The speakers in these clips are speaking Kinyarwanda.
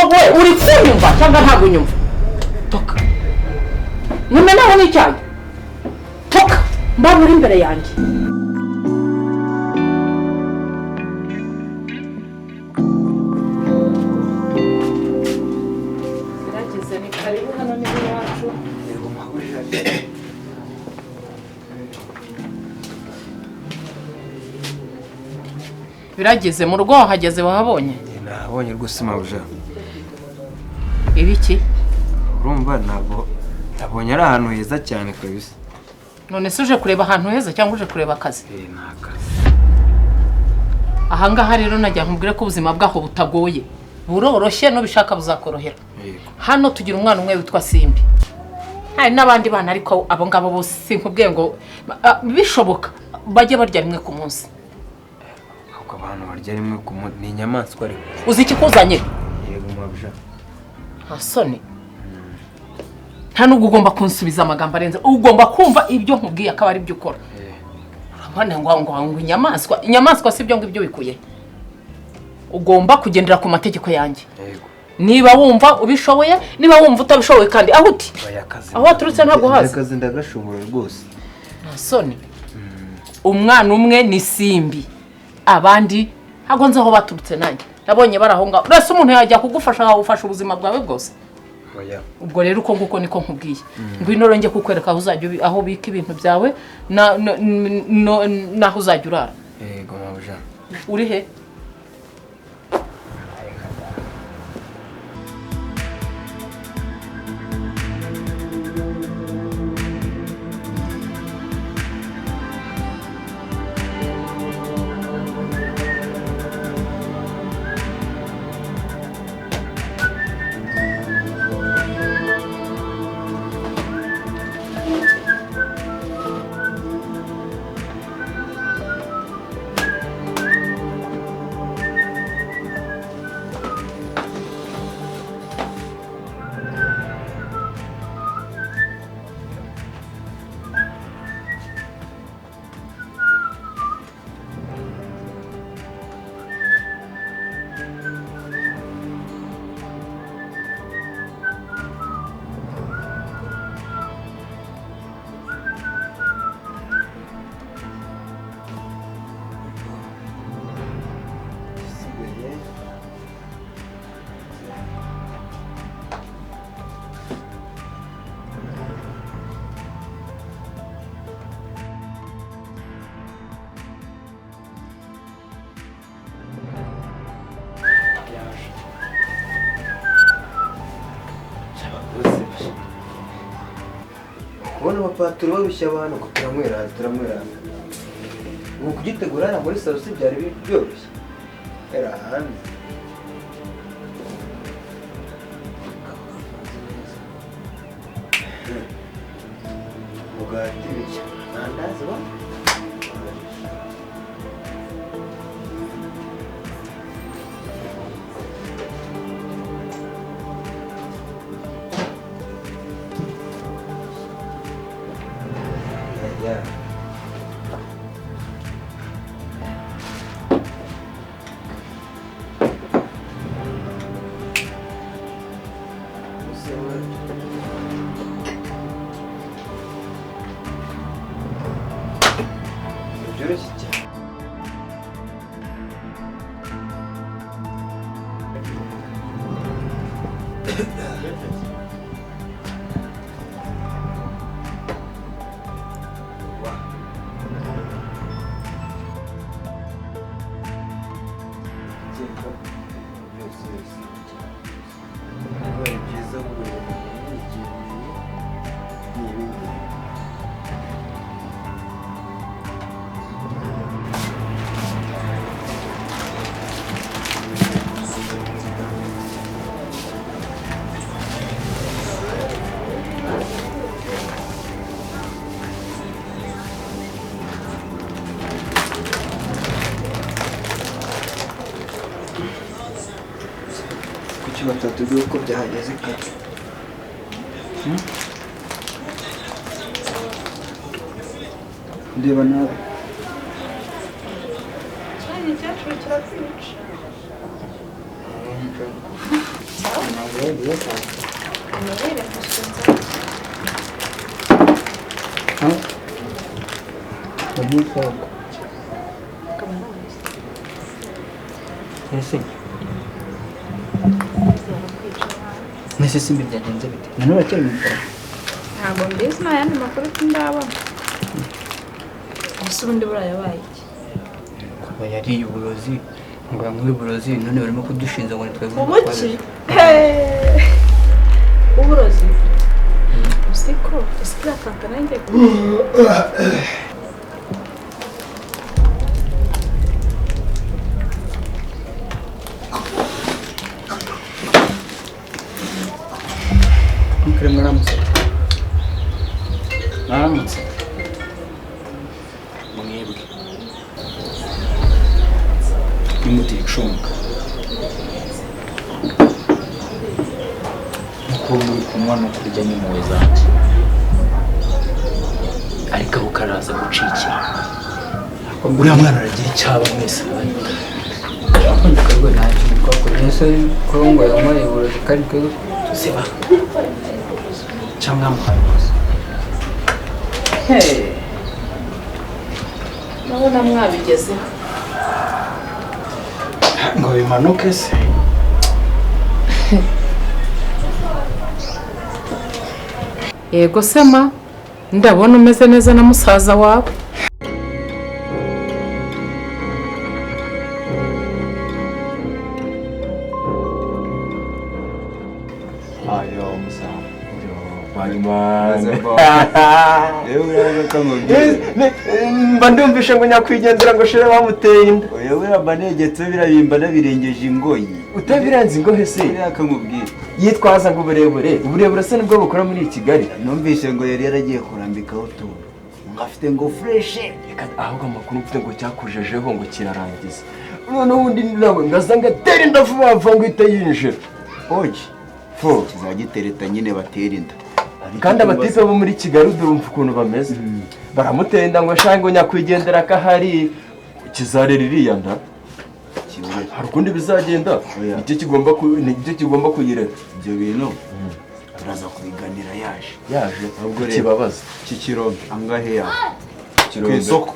Wowe uri kunyumva cyangwa ntabwo unyumva? Toka nkumenaho n'icyayi, toka mbona uri imbere yanjye. Gerageze, ni karibu hano, ni iwacu. Yego mabuja. Birageze mu rugo, wahageze, wahabonye? Nabonye rwose, mabuja. Ibiki? Urumva ntabwo nabonye ari ahantu heza cyane kabisa. None se uje kureba ahantu heza cyangwa uje kureba akazi? Eh, ni akazi. Ahangaha rero najya nkubwire ko ubuzima bwaho butagoye, buroroshye, n'ubishaka buzakorohera. Hano tugira umwana umwe witwa Simbi, hari n'abandi bana, ariko abo ngabo bose sinkubwiye ngo bishoboka bajye barya rimwe ku munsi. Ahubwo abantu barya rimwe ku munsi ni inyamaswa ariko. Uzi ikikuzanye? Yego mabuja. Nta soni, nta nubwo ugomba kunsubiza amagambo arenze, ugomba kumva ibyo nkubwiye akaba ari byo ukora. Urabona ngo inyamaswa, inyamaswa si ibyo ngibyo bikuye. Ugomba kugendera ku mategeko yanjye. Yego. Niba wumva ubishoboye, niba wumva utabishoboye kandi aho uti Oya, akazi. Aho waturutse ntabwo uhazi. Akazi ndagashobora rwose. Nta soni, umwana umwe ni Simbi, abandi ntabwo nzi aho baturutse, nanjye nabonye bari aho ngaho. Uretse umuntu yajya kugufasha akagufasha ubuzima bwawe bwose? Oya. Ubwo rero uko nguko niko nkubwiye. Ngwino rero njye kukwereka aho uzajya aho ubika ibintu byawe n'aho uzajya urara. Yego mabuja. Uri he? Isigaye yaje. Abakozi kubona abapaturo barushya abantu ngo turamweraza, turamweraza. Ubu kugitegura hariya muri salo si byari byoroshye, era hanze. Mugati bitya mandazi wa. Yeah. Byoroshye cyane. Gukeka byose byose bibaye byiza, buri igihe ni ibi ngibi. Kuki batatubwiye uko byahageze kare? Ndeba nawe. Cyane, icyacuru kirakwica. Ese Nese simbi byagenze bite? Nanone akiri mu bitaro. Ntabwo mbizi nta yandi makuru ndabona. Ese ubundi buriya yabaye iki? Kuba yariye uburozi, ngo yanywe uburozi none barimo kudushinza ngo nitwe. Ubuki? Uburozi? Usiko, usikira fanta nanjye. Mwaramutse. Mwaramutse. Mwebwe. Nimuticunga. Nuko muri kunywa no kurya n'impuhwe zanjye. Ariko aho karaza gucikira. Uriya mwana aragira icyaba mwese. Akunda nta kintu twakoze. Ese ko ngo yanyweye uburozi kandi twebwe Seba. Cyangwa muhaye. Hey. Ndabona mwabigezeho. Ngo bimanuke se. Yego sema, ndabona umeze neza na musaza wawe. Ayo musaza. Mba ndumvishe ngo nyakwigendera ngo shire bamuteye inda. Oya buriya mba negetse birabimba nabirengeje ingoyi. Utabirenze ingohe se? Buriya akamubwira. Yitwaza ngo uburebure, uburebure se nibwo bukora muri Kigali. Numvishe ngo yari yaragiye kurambikaho utuntu. Ngo afite ngo fresh. Reka ahubwo amakuru mfite ngo cyakujejeho ngo kirarangiza. Noneho undi nawe ngaza ngatera inda vuba vuba ngo ihite yinjira. Oje. Fo. Kizagitereta nyine batera inda. Kandi abatipe bo muri Kigali urumva ukuntu bameze. Baramutenda ngo shango nyakwigendera kahari kizarera iriya nda. Hari ukundi bizagenda. Nicyo kigomba kuyirera. Ibyo bintu turaza kubiganira yaje. Yaje ahubwo kibabaza. Kikirombe angahe ya? Ku isoko.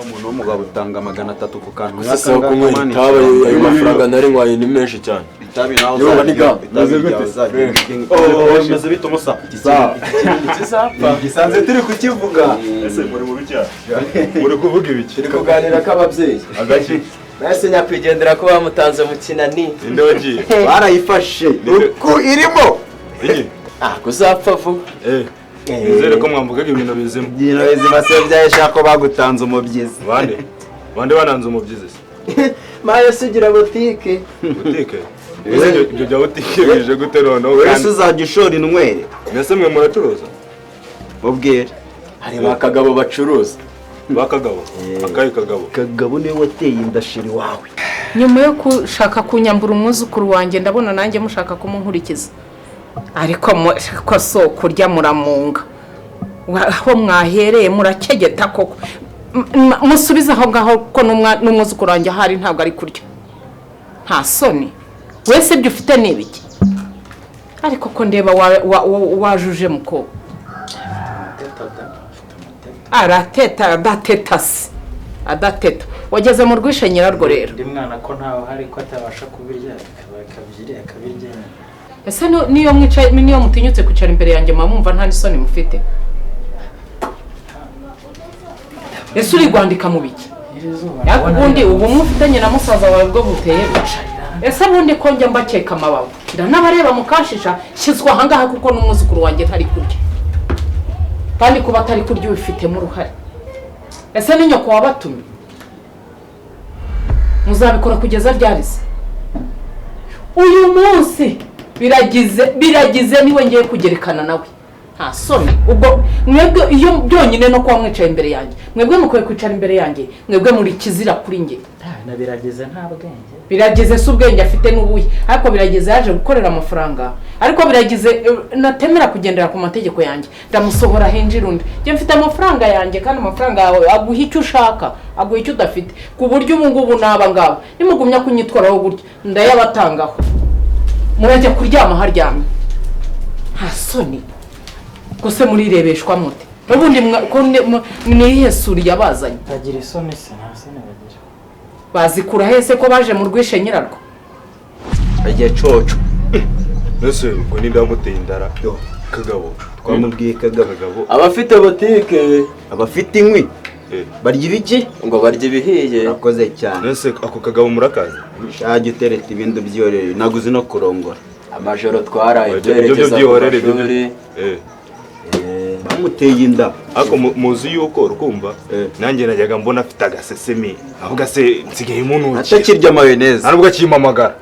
Umuntu w'umugabo utanga 300 ku kantu. Ese kunywa itabi ayo mafaranga nari nkwaye ni menshi cyane. Itabi nawe uzajya. Oh, meze bite musa? Ikizapfa. Gisanze turi kukivuga. Ese muri mu bicya? Muri kuvuga ibiki? Turi kuganira k'ababyeyi. Agaki. Nase nyakwigendera ko bamutanze mu kinani. Inde wagiye? Barayifashe. Uko irimo. Iyi. Ah, kuzapfa vuba. Eh. Nizere ko mwamvugaga ibintu bizima. Ibintu bizima se byahesha ko bagutanze umubyizi. Bande? Bande bananze umubyizi se? Mayo sugira butike. Butike? Ibyo bya butike bije gute noneho? Wese uzajya ushora inywere. Mbese mwe muracuruza? Mubwire. Hari ba Kagabo bacuruza. Ba Kagabo? Akahe Kagabo? Kagabo niwe wateye inda shiri wawe. Nyuma yo gushaka kunyambura umwuzukuru wanjye ndabona nanjye mushaka kumunkurikiza. Ariko ko so kurya muramunga. Aho mwahereye murakegeta koko. Musubize aho ngaho ko n'umwuzukuru wanjye ahari ntabwo ari kurya. Nta soni. Wese ibyo ufite ni ibiki? Ariko ko ndeba wajuje muko. Arateta adateta se. Adateta. Wageze mu rwishe nyirarwo rero. Ndi mwana ko ntawe hari ko atabasha kubirya akabirya. Ese niyo mwicaye niyo mutinyutse kwicara imbere yanjye mwamumva nta nisoni mufite? Ese uri gwandika mu biki? Ubundi ubu mufitanye na musaza wawe bwo buteye buca. Ese bundi ko njya mbakeka amababa ndanabareba mukashisha shyizwa ahangaha kuko n'umwuzukuru wanjye ntari kurya. Kandi kuba atari kurya ubifitemo uruhare. Ese ni nyoko wabatumye? Muzabikora kugeza ryari se? Uyu munsi biragize niwe ngiye kugerekana nawe. Nta soni. Ubwo mwebwe iyo byonyine no kuba mwicaye imbere yanjye, mwebwe mukwiye kwicara imbere yanjye, mwebwe muri kizira kuri nge. Na Birageze nta bwenge. Birageze si ubwenge afite n'ubuye, ariko Birageze yaje gukorera amafaranga. Ariko Birageze natemera kugendera ku mategeko yanjye, ndamusohora hinjira undi. Njye mfite amafaranga yanjye kandi amafaranga yawe aguha icyo ushaka, aguha icyo udafite. Ku buryo ubu ngubu naba ngabo nimugumya kunyitwaraho gutya ndayabatangaho. Murajya kuryama haryamye. Nta soni. Kose murirebeshwa mute. Ubundi nihe suri yabazanye? Bagira isoni se, nta soni bagira. Bazikura hese ko baje mu rwishe nyirarwo? Agiye coco. Nese ubwo ni ndamuteye indara. Kagabo twamubwiye Kagabo. Abafite botike, abafite inkwi. Barya ibiki? Ngo barya ibihiye. Urakoze cyane. Nese ako Kagabo murakaza? Shaje utereta ibindi byorere, naguze no kurongora. Amajoro twaraye twerekeza ku mashuri. Bamuteye inda. Ako muzi yuko urukumva nanjye najyaga mbona afite agasesemi. Avuga se nsigaye munuki. Atakirya mayonnaise. Nubwo akimamagara.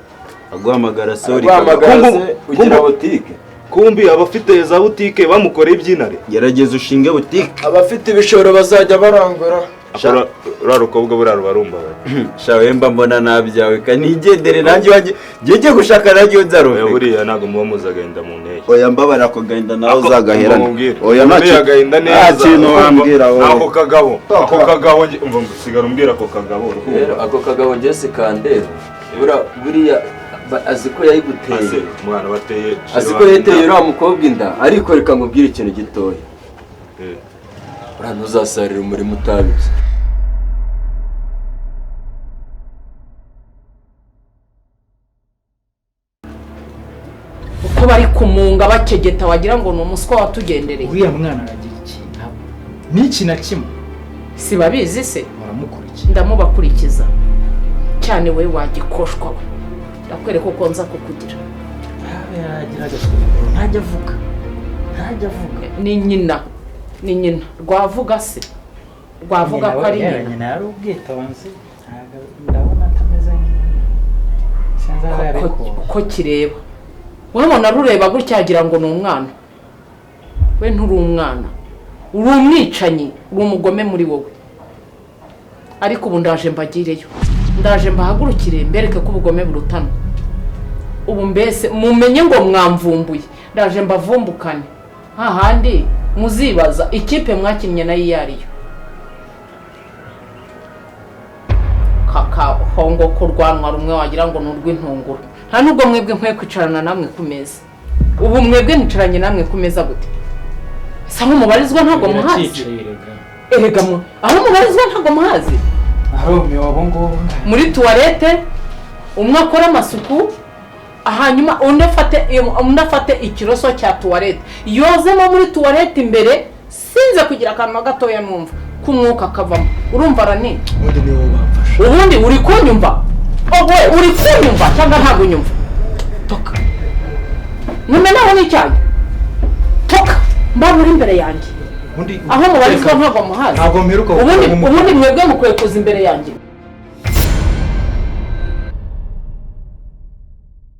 Aguhamagara sori. Aguhamagara ugira botike. Kumbi abafite za butike bamukoreye ibyinare. Gerageza ushinge butike. Abafite ibishoro bazajya barangora. Akora rarukobwa buraro barumba. Shawe mba mbona nabyawe kanigendere nanjye wanjye ngiye gushaka nanjye nzaruhe. Oya buriya ntago muba muzagenda mu ntege. Oya mbabara ko gahinda nawe uzagaherana. Oya ntacyo neza. Kintu wambwira wowe. Ako Kagabo. Ako Kagabo umva ngusigara umbwira ako Kagabo. Rero ako Kagabo ngiye sikandera. Buriya azi ko yayiguteye. Mwana bateye. Azi ko yateye uriya mukobwa inda ariko reka nkubwire ikintu gitoya. Uriya ntuzasarira umurimo utabibye. Uko bari kumunga bakegeta wagira ngo ni umuswa watugendereye. Uriya mwana aragira ikintu n'iki na kimwe. Si babizi se? Muramukurikiza. Ndamubakurikiza. Cyane we wagikoshwa we. Ndakwereka uko nza kukugira. Yaragira agasuzuguro ntajya avuga. Ntajya avuga. Ni nyina. Ni nyina. Rwavuga se. Rwavuga ko ari nyina. Nyina yari ubwitonzi. Ndabona atameze nk'inka. Uko kireba. Wabona rureba gutya agira ngo ni umwana. We nturi umwana. Uri umwicanyi, uri umugome muri wowe. Ariko ubu ndaje mbagireyo. Ndaje mbahagurukire mbereke ko ubugome burutana. Ubu mbese mumenye ngo mwamvumbuye. Ndaje mbavumbukane. Hahandi muzibaza ikipe mwakinnye nayo iyariyo. Kaka hongo kurwanwa rumwe wagira ngo ni urw'intungura. Nta nubwo mwebwe nkwiye kwicarana namwe ku meza. Ubu mwebwe nicaranye namwe ku meza gute? Sa nk'umubarizwa ntabwo muhazi. Erega mu aho umubarizwa ntabwo muhazi. Arumiwe abo ngubu. Muri toilette umwe akora amasuku hanyuma undi afate ikiroso cya toilette yozemo muri toilette imbere sinze kugira akantu gatoya numva kumwuka kavamo. Urumva rani? Ubundi ni wowe bamfasha. Ubundi uri kunyumva? Owe uri kunyumva cyangwa ntabwo unyumva? Toka. Numenaho n'icyayi. Toka. Mba uri imbere yanjye. Aho mubarizwa ntabwo muhazi. Ntabwo mperuka. Ubundi mwebwe mukwiye kuza imbere yanjye.